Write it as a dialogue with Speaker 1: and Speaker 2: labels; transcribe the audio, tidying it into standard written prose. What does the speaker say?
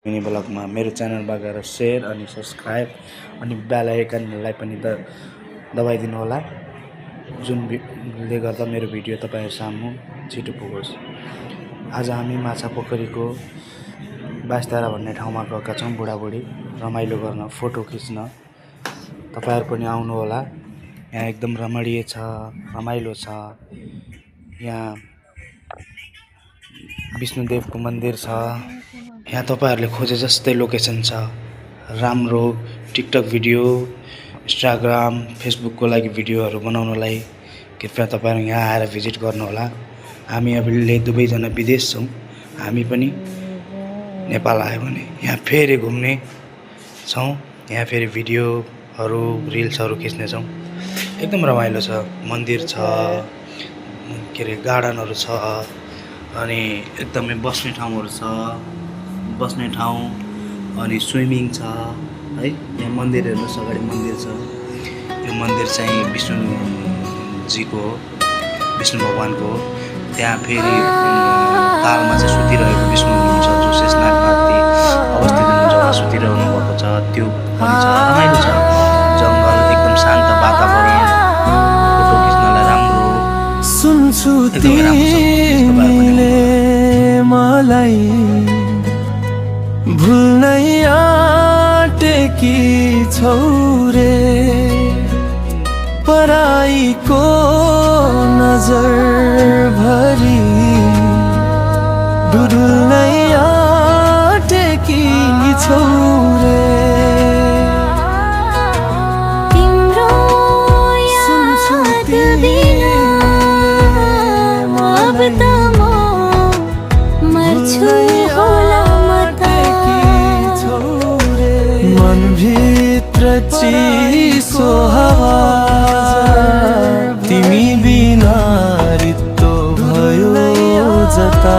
Speaker 1: Mini ब्लगमा मेरो च्यानलमा गएर शेयर अनि सब्स्क्राइब अनि बेल आइकनलाई पनि दबाइदिनु होला, जुनले गर्दा मेरो भिडियो तपाईहरु सामु छिटो पुगोस्। आज हामी माछा पोखरीको बास्तारा भन्ने ठाउँमा गएका छौं। बुढाबुढी रमाइलो गर्न, फोटो खिच्न। तपाईहरु पनि आउनु होला। यहाँ एकदम रमणीय छ, रमाइलो छ। यहाँ विष्णुदेवको मन्दिर छ। यहाँ तपाईहरुले खोजे जस्तै लोकेसन छ। राम्रो टिकटक भिडियो, इन्स्टाग्राम, फेसबुकको लागि भिडियोहरु बनाउनलाई कृपया तपाईहरु यहाँ आएर भिजिट गर्नु होला। हामी अहिले दुवैजना विदेश छौं। हामी पनि नेपाल आयो भने यहाँ फेरि घुम्ने छौं। यहाँ फेरि भिडियोहरु, रिल्सहरु खिच्ने छौं। एकदम रमाइलो छ। मन्दिर छ, गार्डनहरु छ अनि एकदमै बस्ने ठाउँहरु छ। बस्ने ठाउँ अनि स्विमिङ छ है। यहाँ मन्दिर हेर्नुस्, अगाडि मन्दिर छ। यो मन्दिर चाहिँ विष्णुजीको हो, विष्णु भगवानको हो। त्यहाँ फेरि तालमा चाहिँ सुतिरहेको विष्णु हुनुहुन्छ, जो शेषनागमाथि अवस्थित हुनुहुन्छ, उहाँ सुतिरहनु भएको छ। त्यो पनि छ, रमाइलो छ। जंगल, एकदम शान्त वातावरण, फोटो खिच्नलाई राम्रो।
Speaker 2: सुन्छु तिमीले मलाई भुल्नै आँटेकी छौ रे, पराईको नजर भरी डुल्नै आँटेकी छौ रे।
Speaker 3: तिम्रो याद बिना अब त म मर्छु होला
Speaker 2: मन भित्र चिसो हावा तिमी बिना रित्तो भयो जता।